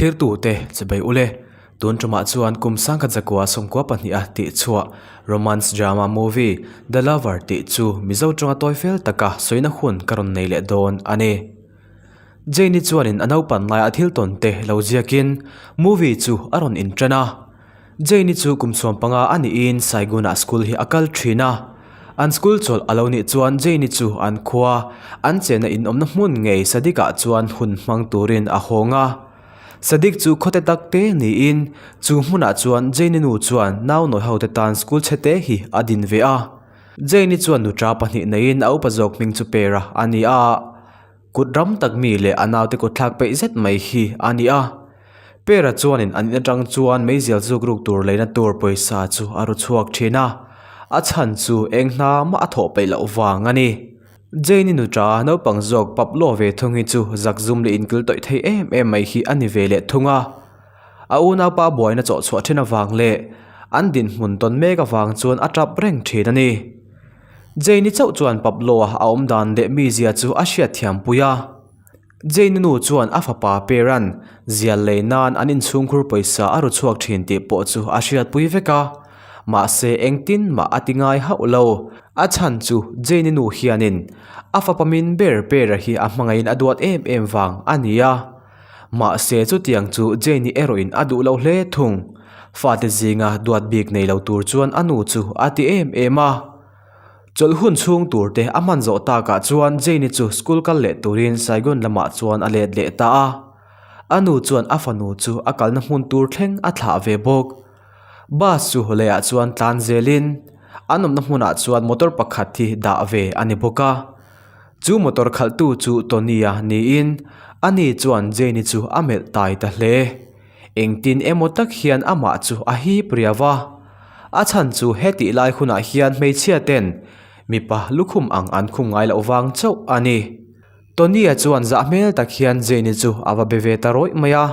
Thlirtute chibei ule, tun tumah chuan kum sangkhat zakua sawmkua pahniha tih chhuah romance drama movie The Lover tih chu Mizo tawnga tawi fel taka sawina hun ka rawn nei leh dawn a ni. Jane-i chuanin a naupan laia a thil tawn te lo ziakin movie chu a rawn inṭan a. Jane-i chu kum chhuam panga a niin Saigon-ah school hi a kal thin a. An school chawlh a lo nih chuan Jane-i chu an khua, an chenna inawmna hmun ngei Sadik-ah chuan hun hmang turin a hawng a. Sadik chu khawte tak te niin chu hmunah chuan Jane-i nu chuan nau nawi hote tan school chhe te hi a din ve a. Jane-i chuan nuṭa pahnih neiin a upa zawk hming chu Pera a ni a. Kut ram tak mi leh a naute kut thlak peih zet mai hi a ni a. Pera chuanin an in atang chuan meizial zuk ruk tur leina tur pawisa chu a ru chhuak thin a, a chhan chu eng hna mah a thawh peih loh vang a ni. Jane-i nuṭa naupang zawk Pablo ve thung hi chu zakzum leh inkil tawih thei em em mai hi a ni ve leh thung a. A unaupa buaina chawh chhuah thin avang leh an dinhmun tawn mek avang chuan a tap reng thin a ni. Jane-i chauh chuan Pablo-a a awm dan leh mizia chu a hriatthiam pui a. Jane-i nu chuan a fapa Peran zial lei nan an inchhungkhur pawisa a ru chhuak thin tih pawh chu a hriatpui vek a. Mahse engtin mah a ti ngai hauh lo. A chhan chu Jane-i nu hianin a fapa min ber Pera hi a hmangaihin a duat em em vang a ni a. Mahse chutiang chu Jane-i erawhin a duh lo hle thung. Fate zinga duat bik nei lo tur chuan a nu chu a ti em em a. Chawlh hun chhung tur te a hman zawh takah chuan Jane-i chu school kal leh turin Saigon lamah chuan a let leh ta a. A nu chuan a fanu chu a kalna hmun tur thleng a thlah ve bawk. Bus chu leiah chuan tlan zelin an awmna hmunah chuan motor pakhat hi dah ve a ni bawk a. Chu motor khalhtu chu Tony-a niin ani chuan Jane-i chu a melh tai ta hle. Engtin emaw tak hian amah chu a hip riau a. A chhan chu hetih lai hunah hian hmeichhia ten mipa lukhum ang an khum ngai loh vang chauh a ni. Tony-a chuan zah hmel tak hian Jane-i chu a va be ve ta rawih mai a.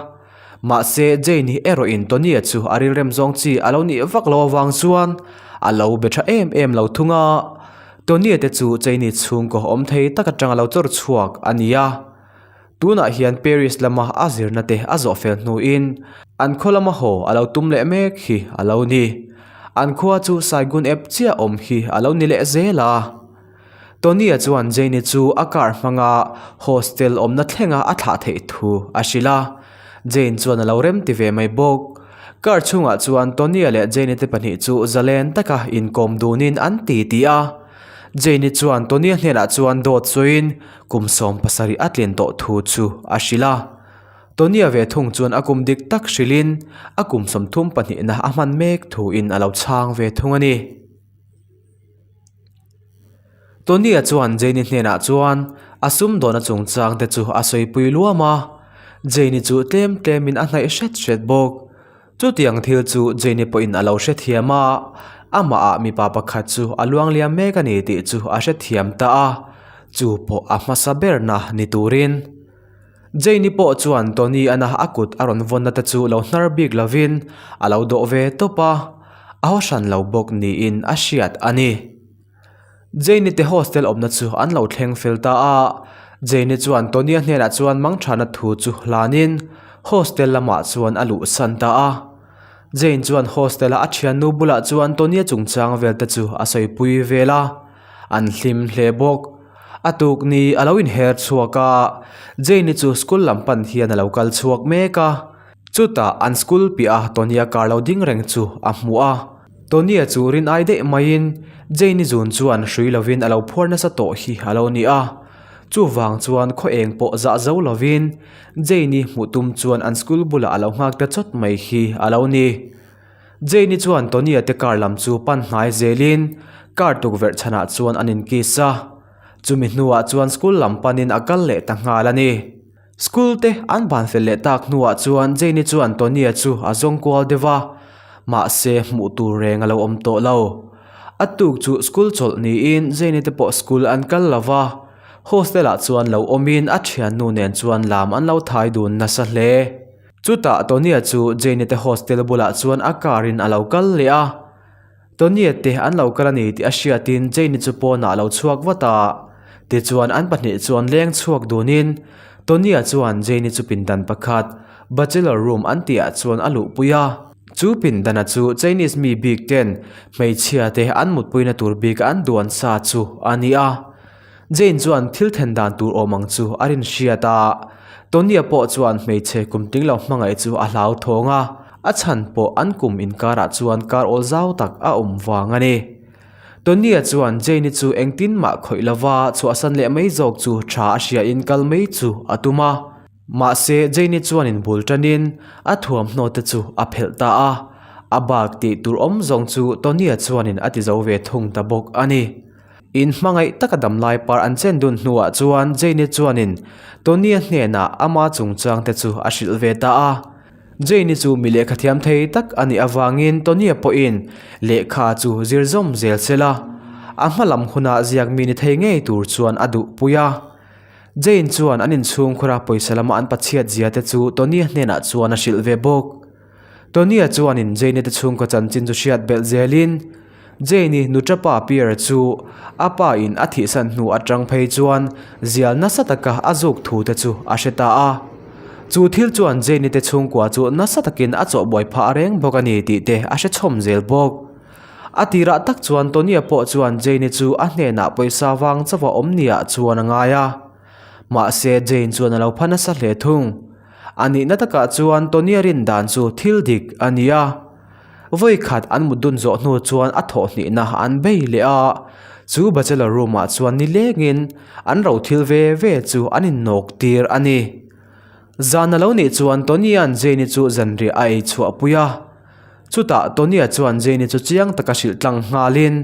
Mahse Jane-i erawhin Tony-a chu a rilrem zawng chi a lo nih vak lo avang chuan a lo be tha em em lo thung a. Tony-a te chu Chinese chhungkaw awm thei tak atanga lo chawr chhuak a ni a. Tunah hian Paris lama a zirna te a zawh fel hnuin an khaw lama haw a lo tum leh mek hi a lo ni. An khua chu Saigun ep chiah awm hi a lo ni leh zel a. Tony-a chuan Jane-i chu a car hmanga hostel awmna thlenga a thlah theih thu a hrilh a. Jane chuan a lo rem ti ve mai bawk. Car chhungah chuan Tony-a leh Jane-i te pahnih chu zalen taka inkawm dunin an ti ti a. Jane-i chuan Tony-a hnenah chuan dawt sawiin kum 70 a tlin tawh thu chu a hrilh a. Tony-a ve thung chuan a kum dik tak hrilhin a kum 32 na a hman mek thuin a lo chhang ve thung a ni. Tony-a chuan Jane-i hnenah chuan a sumdawna chungchang te chu a sawipui luam a, Jane-i chu tlem tlemin a hnaih hret hret bawk. Chutiang thil chu Jane-i pawhin a lo hrethiam a, amahah mipa pakhat chu a luangliam mek a ni tih chu a hrethiam ta a, chu pawh a hmasa berna ni turin. Jane-i pawh chuan Tony-ana a kut a rawn vawnna te chu lo hnar bik lovin a lo dawh ve tawp a, a haw hran lo bawk niin a hriat a ni. Jane-i te hostel awmna chu an lo thleng fel ta a, Jane-i chuan Tony-a hnenah chuan mangthana thu chu hlanin hostel lamah chuan a luhsan ta a. Jane chuan hostel-a a thiannu bulah chuan Tony-a chungchang vel te chu a sawipui vel a, an hlim hle bawk. A tuk ni a lo inher chhuak a, Jane-i chu school lam pan hian a lo kal chhuak mek a. Chutah an school piah a Tony-a car lo ding reng chu a hmu a. Tony-a chu rin ai daih maiin Jane-i zun chuan hrui lovin a lo phuar nasa tawh hi a lo ni a. Chuvang chuan khaw eng pawh zah zo lovin Jane-i hmuh tum chuan an school bulah a lo nghak ta chawt mai hi a lo ni. Jane-i chuan Tony-a te car lam chu pan hnai zelin car tukverh chhanah chuan an inkiss a. Chumi hnuah chuan school lam panin a kal leh ta nghal a ni. School te an ban fel leh tak hnuah chuan Jane-i chuan Tony-a chu a zawng kual deuh a, mahse hmuh tur reng a lo awm tawh lo. A tuk chu school chawlh niin Jane-i te pawh school an kal lo va, hostel ah chuan lo awmin a thiannu nen chuan lam an lo thai dun nasa hle. Chutah Tony-a chu Jane-i te hostel bulah chuan a car in a lo kal leh a. Tony-a te an lo kal a ni tih a hriatin Jane-i chu pawnah a lo chhuak vat a. Tichuan an pahnih chuan leng chhuak dunin Tony-a chuan Jane-i chu pindan pakhat Bachelor room an tihah chuan a luhpui a. Chu pindana chu Chinese mi bik ten hmeichhia te an mutpuina tur bik an duan sa chu a ni a. Jane chuan thil then dan tur awm ang chu a rin hriat a. Tony-a pawh chuan hmeichhe kum tling lo hmangaih chu a hlauthawng a, a chhan pawh an kum inkarah chuan kar awl zau tak a awm vang a ni. Tony-a chuan Jane-i chu engtin mah khawih lova chhuahsan leh mai zawk chu tha a hriain kal mai chu a tum a. Mahse, Jane-i chuan inbul tanin a thuamhnaw te chu a phelh ta a, a bak tih tur awm zawng chu Tony-a chuanin a ti zo ve thung ta bawk a ni. In hmangaih taka damlai par an chen dun hnuah chuan Jane-i chuanin Tony-a hnenah ama chungchang te chu a hrilh ve ta a. Jane-i chu mi lehkha thiam thei tak a nih avangin Tony-a pawhin lehkha chu zir zawm zel se la, a hma lam huna ziak mi ni thei ngei tur chuan a duhpui a. Jane chuan an inchhungkhura pawisa lama an pachhiat zia te chu Tony-a hnenah chuan a hrilh ve bawk. Tony-a chuanin Jane-i te chhungkaw chanchin chu hriat belh zelin, Jane-i nuṭapa Pierre chu a pa in a thihsan hnu aṭang phei chuan zial nasa taka a zuk thu te chu a hre ta a. Chu thil chuan Jane-i te chhungkua chu nasa takin a chawhbuai phah reng bawk a ni tih te a hre chhawm zel bawk. A tirah tak chuan Tony-a pawh chuan Jane-i chu a hnenah pawisa vang chauha awm niah chuan a ngai a. Mahse, Jane chuan a lo pha nasa hle thung. A nihna takah chuan Tony-a rin dan chu thil dik a ni a. Vawi khat an mut dun zawh hnu chuan a thawh hnihna an bei leh a. Chu bachelor room-ah chuan nilengin an ro thil ve ve chu an innawk tir a ni. Zan a lo nih chuan Tony-a'n Jane-i chu zanriah a ei chhuahpui a. Chutah Tony-a chuan Jane-i chu chiang taka hrilh tlang nghalin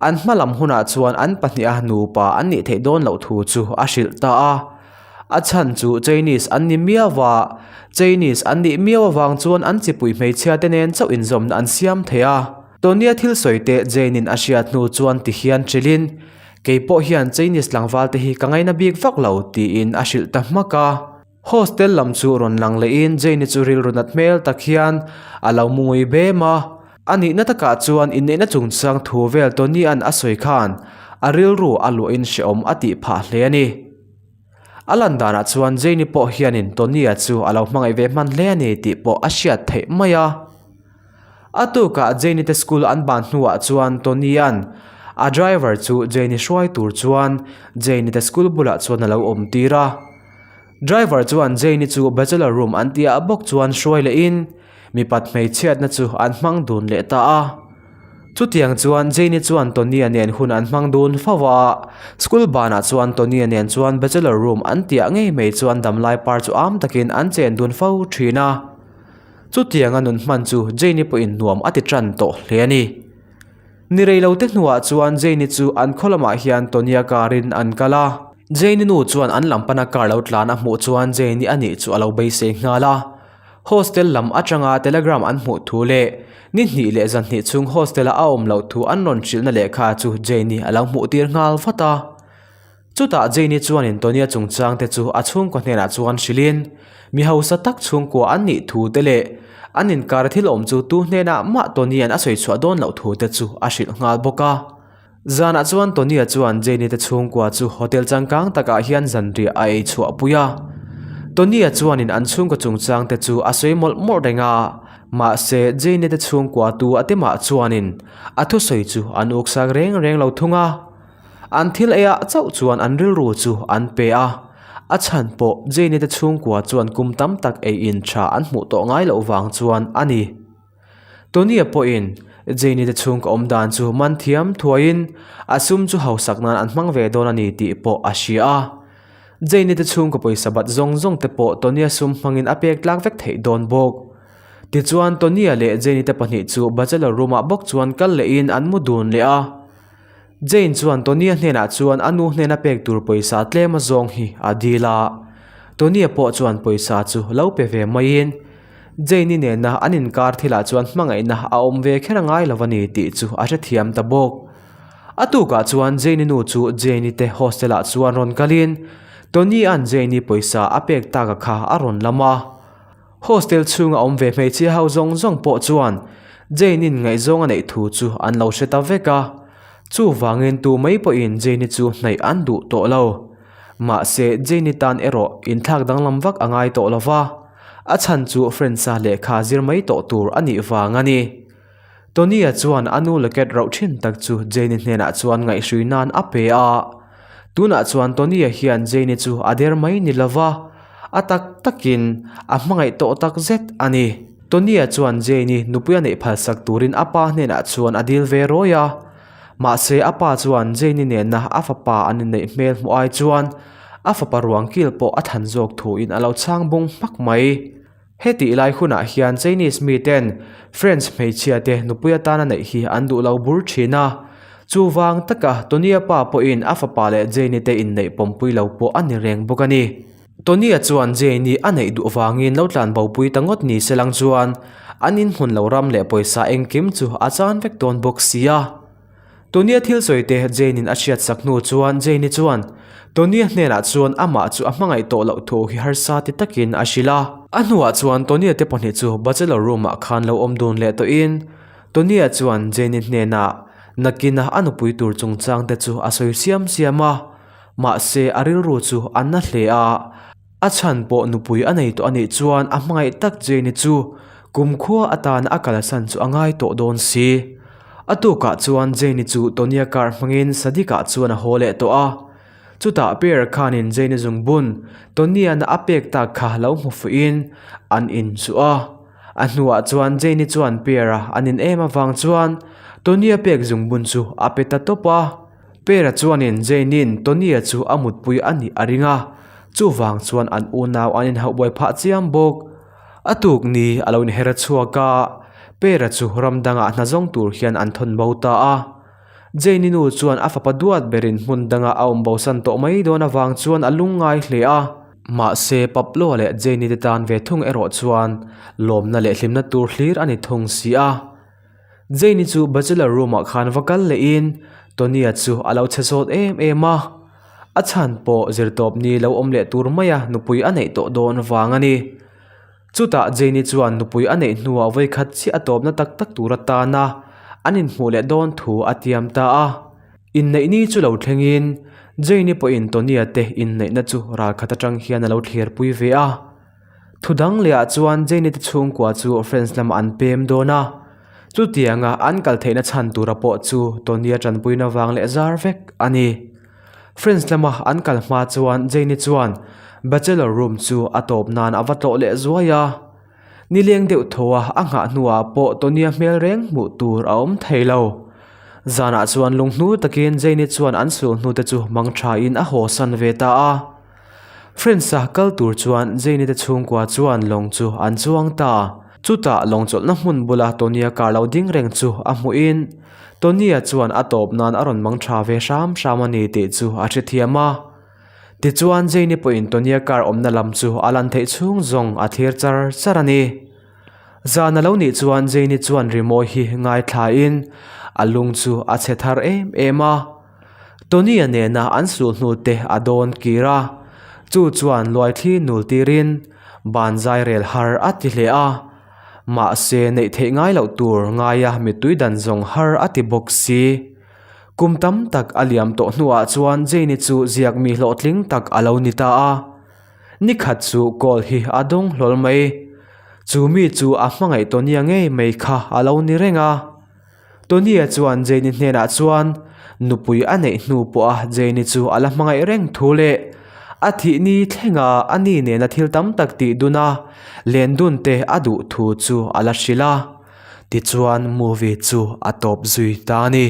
an hma lam hunah chuan an pahniha nupa an nih theih dawn loh thu chu a hrilh ta a. A chhan chu Chinese an ni miau a, Chinese an nih miau avang chuan an chipui hmeichhia te nen chauh inzawmna an siam thei a. Tony-a thil sawi teh Jane-in a hriat hnu chuan tihian hrilhin, Kei pawh hian Chinese tlangval te hi ka ngaina bik vak lo, tiin a hrilh ta hmak a. Hostel lam chu rawn lang lehin Jane-i chu rilru nat hmel tak hian a lo mu ngui bem a. A nihna takah chuan inneihna chungchang thu vel Tony-a'n a sawi khan a rilru a luahin hrehawm a tih phah hle a ni. A lan danah chuan Jane-i pawh hianin Tony-a chu a lo hmangaih ve hman hle a ni tih pawh a hriat theih mai a. A tukah Jane-i te school an ban hnuah chuan Tony-a'n a driver chu Jane-i hruai tur chuan Jane-i te school bulah chuan a lo awm tir a. Driver chuan Jane-i chu bachelor room an tihah bawk chuan hruai lehin mipat hmeichhiatna chu an hmang dun leh ta a. Chutiang chuan Jane-i chuan Tony-a nen hun an hmang dun fo a, school banah chuan Tony-a nen chuan bachelor room an tihah ngei mai chuan damlai par chu am takin an chen dun fo thin a. Chutianga nun hman chu Jane-i pawhin nuam a ti tan tawh hle a ni. Ni rei lo te hnuah chuan Jane-i chu an khaw lamah hian Tony-a car-in an kal a. Jane-i nu chuan an lam pana car lo tlan a hmuh chuan Jane-i a nih chu a lo beisei nghal a. Hostel lam atanga telegram an hmuh thu leh ni hnih leh zan hnih chhung hostel-a a awm loh thu an rawn hrilhna lehkha chu Jane-i a lo hmuh tir nghal vat a. Chutah Jane-i chuanin Tony-a chungchang te chu a chhungkaw hnenah chuan hrilhin, mi hausa tak chhungkua an nih thu te leh an inkar thil awm chu tu hnenah mah Tony-a'n a sawi chhuah dawn loh thu te chu a hrilh nghal bawk a. Zanah chuan Tony-a chuan Jane-i te chhungkua chu hotel changkang takah hian zanriah a ei chhuah pui a. Tony-a chuanin an chhungkaw chungchang te chu a sawi mawlh mawlh reng a, mahse Jane-i te chhungkua tu a te mah chuanin a thusawi chu an uksak reng reng lo thung a. An thil eiah chauh chuan an rilru chu an pe a, a chhan pawh Jane-i te chhungkua chuan kum tam tak ei in tha an hmuh tawh ngai loh vang chuan a ni. Tony-a pawhin Jane-i te chhungkaw awm dan chu man thiam thuaiin a sum chu hausak nan an hmang ve dawn a ni tih pawh a hria a. Jane-i te chhungkaw pawisa bat zawng zawng te pawh Tony-a sum hmangin a pek tlak vek theih dawn bawk. Tichuan Tony-a leh Jane-i te pahnih chu bachelor room-ah bawk chuan kal lehin an mu dun leh a. Jane chuan Tony-a hnenah chuan a nu hnena pek tur pawisa tlem a zawng hi a dil a. Tony-a pawh chuan pawisa chu lo pe ve maiin Jane-i nena an inkar thilah chuan hmangaihna a awm ve kher a ngai lo a ni tih chu a hrethiam ta bawk. A tukah chuan Jane-i nu chu Jane-i te hostel-ah chuan rawn kalin Tony-a'n Jane-i pawisa a pek taka kha a rawn lam a. Hostel chhunga awm ve hmeichhia ho zawng zawng pawh chuan Jane-in ngaihzawng a neih thu chu an lo hre ta vek a, chuvangin tu mai pawhin Jane-i chu hnaih an duh tawh lo. Mahse, Jane-i tan erawh inthlak danglam vak a ngai tawh lo va. A chhan chu French-a lehkha zir mai tawh tur a nih vang a ni. Tony-a chuan a nu locket rauh thin tak chu Jane-i hnenah chuan ngaihhrui nan a pe a. Tunah chuan Tony-a hian Jane-i chu a der mai ni lova, a tak takin a hmangaih tawh tak zet a ni. Tony-a chuan Jane-i nupui a neih phalsak turin a pa hnenah chuan a dil ve rawi a. Mahse a pa chuan Jane-i nena a fapa an inneih hmel hmuh ai chuan a fapa ruang kil pawh a than zawk thuin a lo chhang bung hmak mai. Hetih lai hunah hian Chinese miten French hmeichhia te nupui atana neih hi an duh lo bur thin a. Chuvang taka Tony-a pa pawhin a fapa leh Jane-i te inneih pawmpui lo pawh a ni reng bawk a ni. Tony-a chuan Jane-i a neih duh vangin lo tlan bopui ta ngawt ni se lang chuan an inhmun lo ram leh pawisa engkim chu a chan vek dawn bawk si a. Tony-a thil sawi te Jane-in a hriat sak hnu chuan Jane-i chuan Tony-a hnenah chuan amah chu a hmangaih tawh loh thu hi harsa ti takin a hrilh a. A hnuah chuan Tony-a te pahnih chu bachelor room-ah khan lo awm dun leh tawhin Tony-a chuan Jane-i hnenah nakina a nupui tur chungchang te chu a sawi siam siam a, mahse a rilru chu a na hle a. A chhan pawh nupui a nei tawh a nih chuan a hmangaih tak Jane-i chu kumkhua atana a kalsan chu a ngai tawh dawn si. A tukah chuan Jane-i chu Tony-a car hmangin Sadiq-ah chuan a haw leh tawh a. Chutah Pierre khanin Jane-i zungbun Tony-a'n a pek tak kha lo hmu fuhin an inchuh a. A hnuah chuan Jane-i chuan Pierre-a an in em avang chuan Tony-a pek zungbun chu a pe ta tawp a. Pera chuanin Jane-in Tony-a chu a mutpui a nih a ring a, chuvang chuan an unau an inhauh buai phah chiam bawk. A tuk ni a lo inher chhuak a, Pera chu ram dangah hna zawng tur hian an thawn bo ta a. Jane-i nu chuan a fapa duat berin hmun dangah a awm bosan tawh mai dawn avang chuan a lungngai hle a. Mahse, Pablo-a leh Jane-i te tan ve thung erawh chuan lawmna leh hlimna tur hlir a ni thung si a. Jane-i chu bachelor room ah khan va kal lehin Tony-a chu a lo chhe sawt em em a, a chhan pawh zirtawp ni lo awm leh tur maia nupui a neih tawh dawn vang a ni. Chutah Jane-i chuan nupui a neih hnuah vawikhat chiah a tawpna tak tak tur atana an inhmuh leh dawn thu a tiam ta a. Inneih ni chu lo thlengin Jane-i pawhin Tony-a te inneihna chu ralkhat atang hian a lo thlerpui ve a. Thu dang lehah chuan Jane-i te chhungkua chu France lamah an pem dawn a, chutianga an kal theihna chhan tura pawh chu Tony-a tanpuina vang leh zar vek a ni. France lama an kal hma chuan Jane-i chuan bachelor room chu a tawp nan a va tlawh leh zuai a. Nileng deuh tho a a nghah hnuah pawh Tony-a hmel reng hmuh tur a awm thei lo. Zanah chuan lunghnu takin Jane-i chuan an sul hnute chu mang thain a hawsan ve ta a. Friends-a kal tur chuan Jane-i te chhungkua chuan lawng chu an chuang ta. Chutah lawng chawlhna hmun bula Tony-a car lo ding reng chu a hmuhin Tony-a chuan a tawp nan a rawn mang tha ve hram hram a ni tih chu a hrethiam a. Tichuan Jane-i pawhin Tony-a car awmna lam chu a lan theih chhung zawng a thlir char char a ni. Zan a lo nih chuan Jane-i chuan rimawi hi ngaithlain a lung chu a chhe thar em em a. Tony-a nena an sul hnu te a dawn kir a, chu chuan luaithli nul tirin ban zai rel har a ti hle a, mahse neih theih ngai loh tur ngaia mittui dan zawng har a ti bawk si. Kum tam tak a liam tawh hnuah chuan Jane-i chu ziak mi hlawhtling tak a lo ni ta a, nikhat chu call hi a dawng hlawl mai. Chu mi chu a hmangaih Tony-a ngei mai kha a lo ni reng a. Tony-a chuan Jane-i hnenah chuan nupui a neih hnu pawha Jane-i chu a la hmangaih reng thu leh a thih ni thlenga a ni nena thil tam tak tih dun a len dun te a duh thu chu a la hrilh a. Tichuan movie chu a tawp zui ta a ni.